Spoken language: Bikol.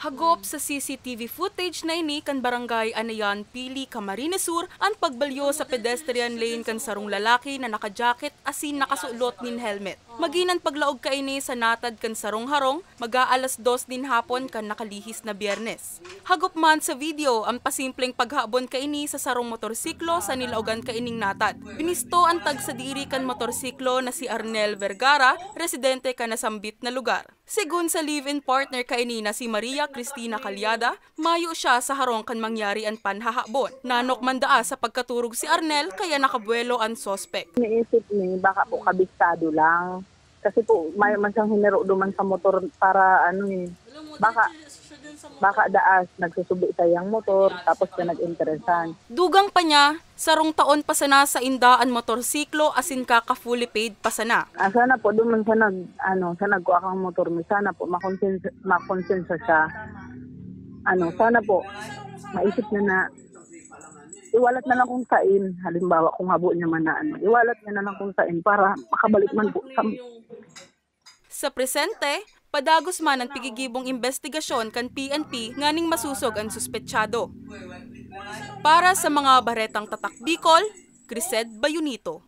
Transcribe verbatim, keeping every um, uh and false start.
Hagop sa C C T V footage na ini kan Barangay Anayan, Pili, Camarines Sur, an pagbalyo sa pedestrian lane kan sarong lalaki na naka-jacket asin nakasulot nin helmet. Magin an paglaog kaini sa natad kan sarong harong, mag-aalas dos nin hapon kan nakalihis na Biyernes. Hagop man sa video, ang pasimpleng paghabon kaini sa sarong motorsiklo sa nilaogan kaining natad. Binisto an tagsadiri kan motorsiklo na si Arnel Vergara, residente kan nasambit na lugar. Segun sa live-in partner kaini na si Maria Cristina Calyada, mayo siya sa harong kan mangyari an panhahabon. Nanok man daa sa pagkaturog si Arnel kaya nakabuwelo an suspek. Naisip ni baka po kabistado lang. Kasi po, may man siyang hiniro duman sa motor para ano eh. Baka, baka daas, nagsusubi sa iyang motor, tapos siya nag-interesan. Dugang pa niya, sarong taon pa sana sa inda an motorsiklo asin kaka-fully paid pa sana. Ah, sana po, duman siya nag, ano, siya nagkuha kang motor mo. Sana po, makonsensya, makonsensya siya. Ano, sana po, maisip niya na iwalat na lang kung sain. Halimbawa, kung habo niya man na ano, iwalat niya na lang kung sain para makabalik man po sa Sa presente, padagos man ang pigigibong imbestigasyon kan P N P nganing masosog an suspetsado. Para sa mga Baretang Tatak Bicol, Grised Bayunito.